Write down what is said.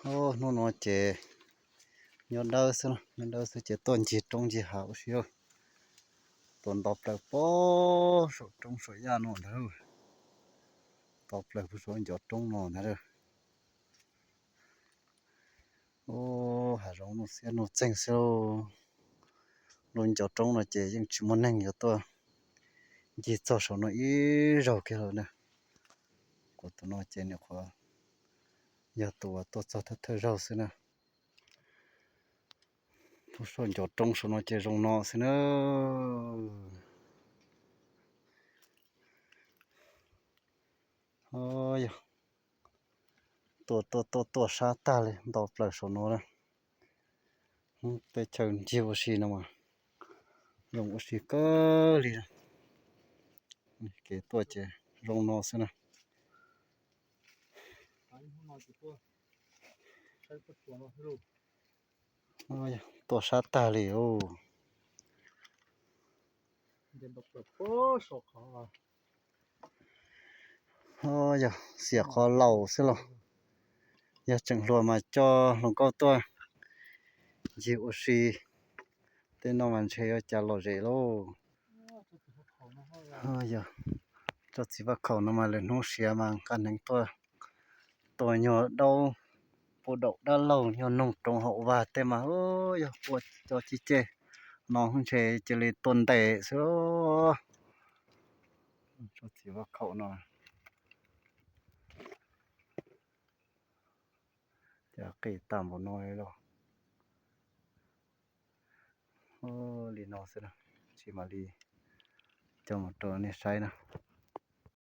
Hnub no ces nyob dawb xwb, nyob dawb xwb ces tuaj ncig roob ncig hav ua si. Tuaj nto plaws pem saum roob saum yaj no ntag. Nto plaws pem saum ncov roob no ntag. Ub, hav zoov nuj xiab nuj txeeg xwb. Lub ncov roob no ces yeej tsis muaj neeg yuav tuaj ncig txog saum no ib zaug kiag lawm na. Kuv tus no ces nws qhuav yog tus uas tuaj txog thawj thawj zaug xwb na. Tuaj saum ncov roob saum no ces zoo no xwb na. Yog tuaj tuaj tuaj tuaj sab tag li, nto plaws saum no na. Teb chaws ncig ua si no mas zoo ua si kawg li. Kev tuaj ces zoo no xwb na. Tuaj sab tag li os. Yog xiam qhov laus xwb los, yog tseem hluas mas coj hluas nkauj tuaj ncig ua si. Tej no mas ntshe yuav cas lom zem lauj. Yog tsob txiv vaj khaum no mas lwm hnub siav mas nqa hneev tuaj tua nyuag daub, pua daum dab laug nyuag noog roov hauv vaj tej mas yog pua cov ci ceg no ntshe cia li tua ntes xwb. Tsob txiv vaj khaum no ces qis tag npaum no li los. Li no xwb na, tsis mam li coj mus rau nej saib na.